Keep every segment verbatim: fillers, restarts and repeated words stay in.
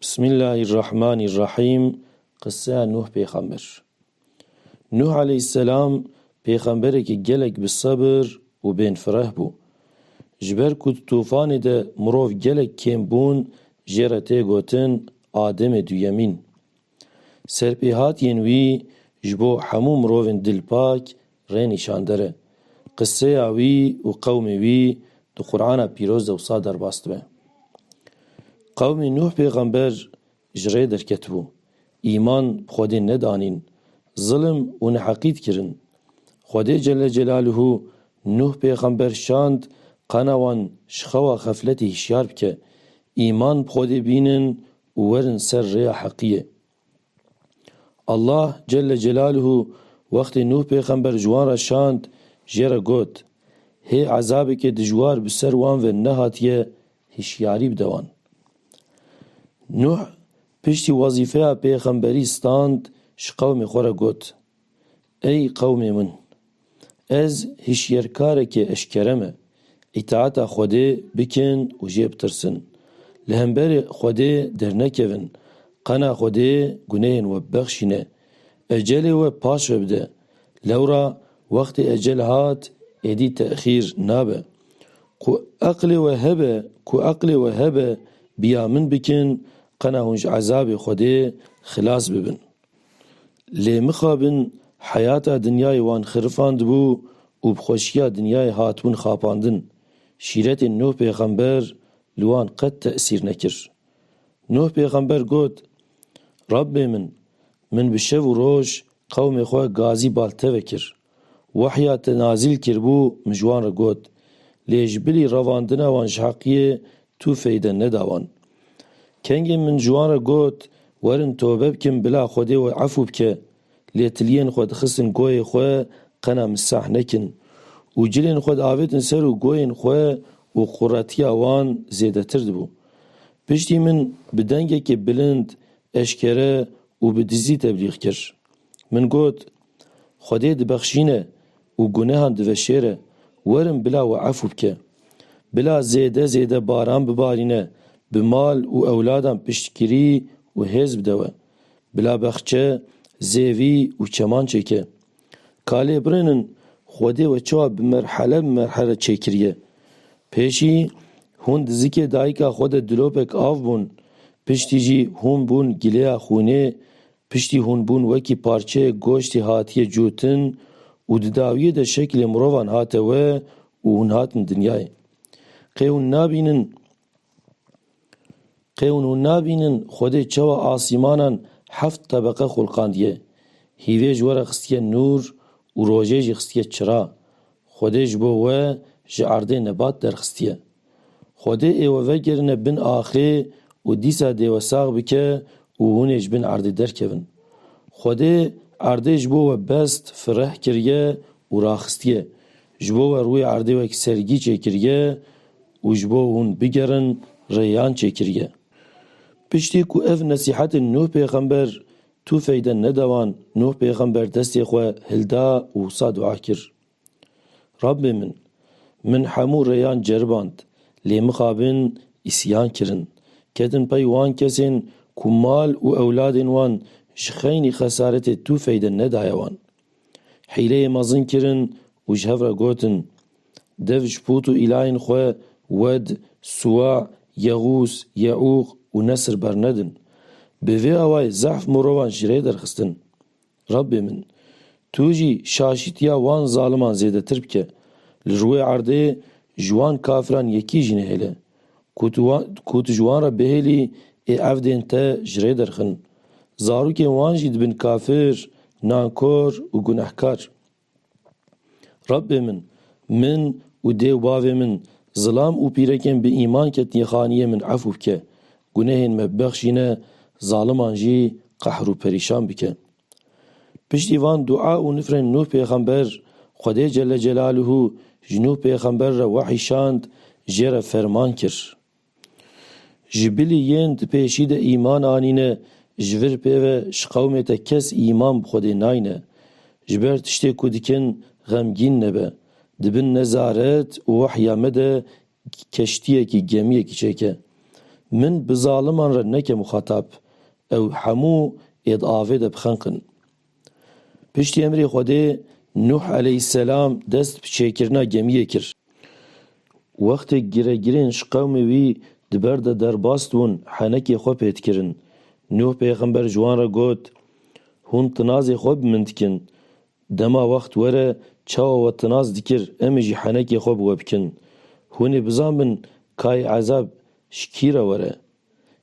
Bismillahirrahmanirrahîm. Qiseya Nuh pêxember. Nuh aleyhisselam pêxemberekî gelek bi sebir û bên fireh bû. Ji ber ku di tûfanê de mirov gelek kêm bûn, jê re tê gotin Ademê duyemîn. Serpêhatiyên wî ji bo hemû mirovên dilpak rê nîşander e. Qiseya wî û qewmê wî di Qur'ana Pîroz de wisa derbas dibe. Qewmê Nuh pêxember ji rê derketibû. Îman bi Xwedê nedanîn. Zilim û neheqî dikirin. Xwedê Celle Celaluhu Nuh pêxember şand qena wan ji xewa xefletê hişyar bike. Îman bi Xwedê bînin û werin ser rêya heqiyê. Allah Celle Celaluhu wextê Nuh pêxember ji wan re şand, jê re got, hê ezabeke dijwar bi ser wan ve nehatiye, hişyarî bide wan. Nuh piştî wezîfeya pêxemberî stand, ji qewmê xwe re got, ey qewmê min, ez hişyarkareke eşkere me, îtaeta Xwedê bikin û jê bitirsin. Li hemberê Xwedê dernekevin, qena Xwedê gunehên we bibexşîne. Ecelê we paş ve bide. Lewra wextê ecel hat, êdî texîr nabe. Ku eqlê we hebe, ku eqlê we hebe, biya min bikin, qena hûn ji ezabê Xwedê xilas bibin. Lê mixabin heyata dinyayê wan xirifandibû û bi xweşiya dinyayê hatibûn xapandin. Şîretên Nuh pêxember li wan qet tesîr nekir. Nuh pêxember got, Rabbê min, min bi şev û roj qewmê xwe gazî bal te ve kir. Wehya te nazîl kiribû, min ji wan re got. Lê ji bilî revandina wan ji heqiyê tu feyde neda wan. Kengê min ji wan re got, werin tobe bikin bila Xwedê we efû bike. Lê tiliyên xwe dixistin goyê xwe, qena min sah nekin. Û cilên xwe diavêtin ser û goyên xwe û quretiya wan zêdetir dibû. Piştî min bi dengekê bilind, eşkere û bi dizî teblîx kir. Min got, Xwedê dibexşîne û gunehan diveşêre, werin bila we efû bike. Bila zêde zêde baran bibarîne, bi mal û ewladan piştgirî û hêz bide we. Bila bexçe, zêvî û çeman çêke. Ka lê birênin, Xwedê we çawa bi merhele bi merhele çêkiriye. Pêşî hûn di zikê dayika xwe de dilopek av bûn, piştî jî hûn bûn gileya xûnê, piştî hûn bûn wekî parçeyek goştê hatiye cûtin û di dawiyê de şekilê mirovan hate we û hûn hatin dinyayê. Qê hûn nabînin, qê hûn hûn nabînin Xwedê çawa asîmanan heft tebeqe xulqandiye. Hîvê ji we re xistiye nûr û rojê jî xistiye çira. Xwedê ji bo we ji erdê nebat derxistiye. Xwedê ê we vegerine bin axê û dîsa dê we sax bike û hûn ê ji bin erdê derkevin. Xwedê erdê ji bo we best, fireh kiriye û raxistiye. Ji bo we rûyê erdê wek sergî çêkiriye û ji bo hûn bigerin rêyan çêkiriye. Piştî ku ev nesîhetên Nuh pêxember tu feyde neda wan, Nuh pêxember destê xwe hilda û wisa dua kir. Rabbê min, min hemû rêyan ceriband, lê mixabin îsyan kirin. Ketin pey wan kesên ku mal û ewladên wan ji xeynî xesaretê tu feyde nedaye wan. Hîleyê mezin kirin û ji hev re gotin, dev ji pût û îlayên xwe Wed, Suwa, Yexûs, Yeûq û Nesir bernedin. Bi vê awayê zehf mirovan ji rê derxistin. Rabbê min, tu jî şaşîtiya wan zaliman zêdetir bike. Li rûyê erdê ji wan kafiran yekî jî nehêle. Ku tu wa-, ku tu ji wan re bihêlî, ê evdên te ji rê derxin. Zarokên wan jî dibin kafir, nankor û gunehkar. Rabbê min, min û dê û bavê min, zilam û pîrekên bi îman ketiyê xaniyê min efû bike. Gunehên me bibexşîne, zaliman jî qehr û perîşan bike. Piştî van dua û nifrên Nûh pêxember, Xwedê Celle Celaluhu ji Nûh pêxember re wehî şand, jê re ferman kir. Ji bilî yên di pêşî de îman anîne, ji vir pê ve ji qewmê te kes îman bi Xwedê nayne. Ji ber tiştê ku dikin xemgîn nebe. Di bin nezaret û wehya me de keştiyekî, gemiyekî çêke. Min bi zaliman re neke muxatab. Ew hemû ê di avê de bixenqin. Piştî emrê Xwedê Nuh aleyhisselam dest bi çêkirina gemiyê kir. Wextê giregirên ji qewmê wî di ber de derbas dibûn, henekê xwe pê dikirin. Nuh pêxember ji wan re got, Hûn tinazê xwe bi min dikin. Dema wext were, çawa we tinaz dikir, em ê jî henekê xwe bi we bikin. Hûn ê bizanbin kayê ezab ji kî re were.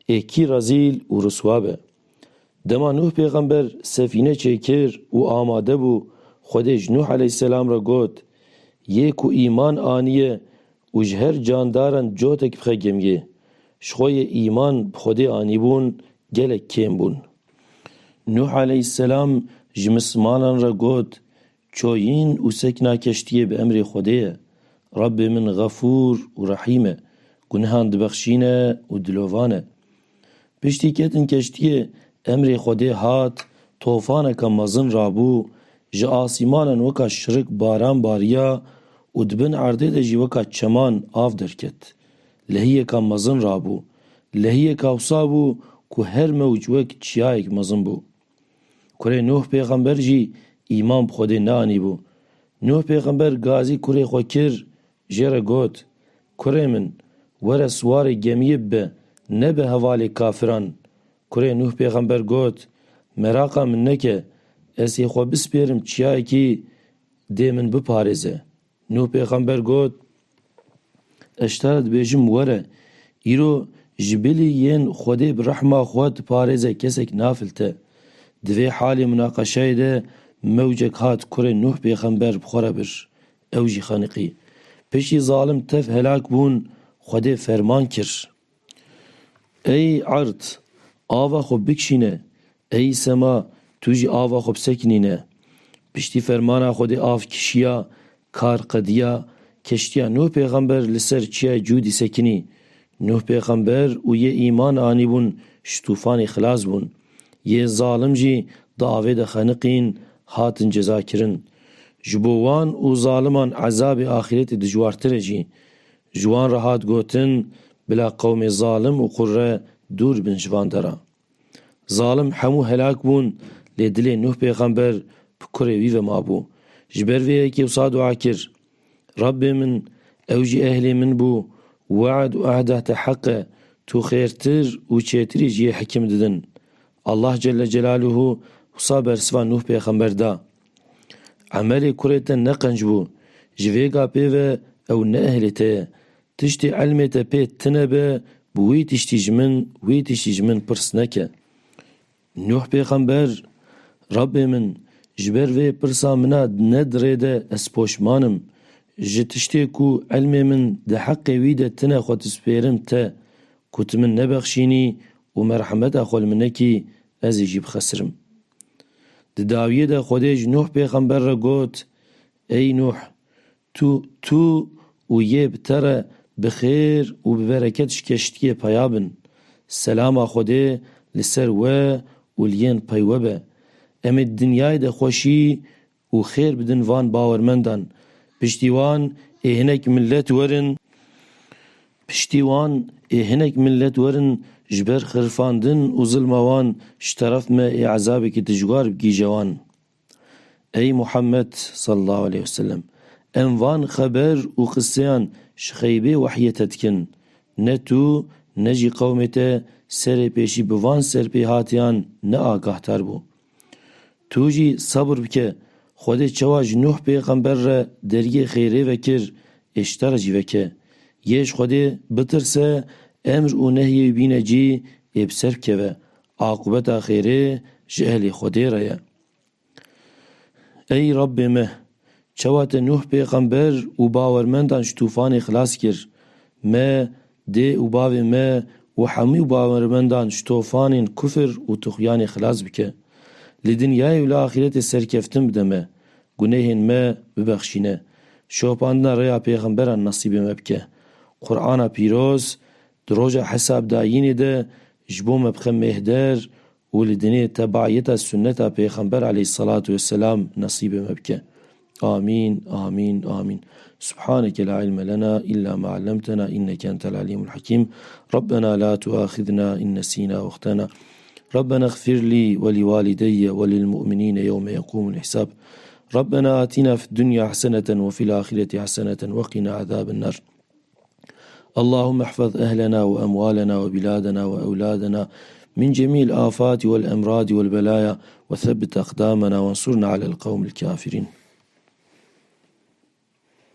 Ê kî rezîl û riswa be. Dema Nuh pêxember sefîne çêkir û amade bû, Xwedê ji Nuh aleyhisselam re got, Yê ku îman aniye û ji her candaran cotek bixe gemiyê. Ji xwe yê îman bi Xwedê anîbûn, gelek kêm bûn. Nuh aleyhisselam ji mislimanan re got, Çoyîn û sekna keştiyê bi emrê Xwedê ye. Rebbê min xefûr û rehîm e, gunehan dibexşîne û dilovan e. Piştî ketin keştiyê, emrê Xwedê hat, tofaneke mezin rabû, ji asîmanan weka şirik baran bariya û di bin erdê de jî weka çeman av derket. Lehiyeka mezin rabû. Lehiyeka wisa bû ku her mewc wek çiyayek mezin bû. Kurê Nuh pêxember jî îman bi Xwedê neanîbû. Nuh pêxember gazî kurê xwe kir, jê re got, Kurê min, were siwarê gemiyê bibe, nebe hevalê kafiran. Kurê Nuh pêxember got, Meraqa min neke, ez ê xwe bispêrim çiyayekî dê min biparêze. Nuh pêxember got, Ez ji te re dibêjim, were, îro ji bilî yên Xwedê bi rehma xwe diparêze kesek nafil te. Di vê halê munaqeşeyê de mewcek hat kurê Nuh pêxember bi xwe re bir. Ew jî xeniqî. Piştî zalim tev helak bûn, Xwedê ferman kir. Ey erd, ava xwe bikişîne, ey sema, tu jî ava xwe bisekinîne. Piştî fermana Xwedê av kişiya, kar qediya, keştiya Nuh pêxember li ser çiyayê Cûdî sekinî. Nuh pêxember û yê îman anîbûn ji tûfanê xilas bûn. Yê zalim jî di avê de xeniqîn, hatin cezakirin. Ji bo wan û zaliman ezabê axîretê dijwartir e jî. Ji wan re hat gotin, Bila qewmê zalim û qurre dûr bin ji van dera. Zalim hemû helak bûn, lê dilê Nuh pêxember bi kurê wî ve mabû. Ji ber vê yekê wisa dua kir, Rebbê min, ew jî ehlê min bû, we'd û ehda te heq e, tu xêrtir û çêtirî ji yê hekim didin. Allah Celle Celaluhu wisa bersiva Nuh pêxember da. Emelê kurê te ne qenc bû. Ji vêga pê ve ew ne ehlê te ye. Tiştê ilmê te pê tine be, bi wî tiştî ji min, wî tiştî ji min pirs neke. Nuh pêxember, Rabbê min, ji ber vê pirsa min a ne di rê de ez poşman im. Ji tiştê ku ilmê min di heqê wî de tine xwe dispêrim te, ku tu min nebexşînî û merhemeta xwe li min nekî, ez ê jî bixesirim. Di dawiyê de Xwedê ji Nuh pêxember re got, Ey Nuh, tu, tu û yê bi te re bi xêr û bi bereket ji keştiyê peya bin. Selama Xwedê li ser we û li yên pey we be. Em ê di dinyayê de xweşî û xêr bidin van bawermendan. Piştî wan ê hinek millet werin, piştî wan ê hinek millet werin ji ber xirfandin û zilma wan ji teref me ê ezabekî dijwar bigîje wan. Ey Muhammed sallallahu aleyhi ve sellem, em van xeber û qiseyan ji xeybê wehyê te dikin. Ne tu, ne jî qewmê te serê pêşî bi van serpêhatiyan ne agahdar bû. Tu jî sebir bike, Xwedê çawa ji Nuh pêxember re deriyê xêrê vekir, ê ji te re jî veke. Yê ji Xwedê bitirse, emr û nehyê wî bîne cî, ê bi ser bikeve. Aqibeta xêrê ji ehlê Xwedê re ye. Ey Rabbê me, çawa te Nuh pêxember û bawermendan ji tûfanê xilas kir? Me, dê û bavê me û hemû bawermendan ji tofanên kufir û tuxyanê xilas bike. Li dinyayê û li axîretê serkeftin bide me. Gunehên me bibexşîne. Şopandina rêya pêxemberan nesîbê me bike. Qur'ana pîroz di roja hesabdayînê de ji bo me bixe mêhder û li dinê tebaiyeta sunneta Pêxember aleyhisselatu vesselam nesîbê me bike. آمين، آمين، آمين. سبحانك لا علم لنا إلا ما علمتنا إنك أنت العليم الحكيم. ربنا لا تؤاخذنا إن نسينا أو أخطأنا. ربنا اغفر لي ولوالدي وللمؤمنين يوم يقوم الحساب. ربنا آتنا في الدنيا حسنة وفي الآخرة حسنة وقنا عذاب النار. اللهم احفظ أهلنا وأموالنا وبلادنا وأولادنا من جميع الآفات والأمراض والبلايا، وثبت أقدامنا وانصرنا على القوم الكافرين.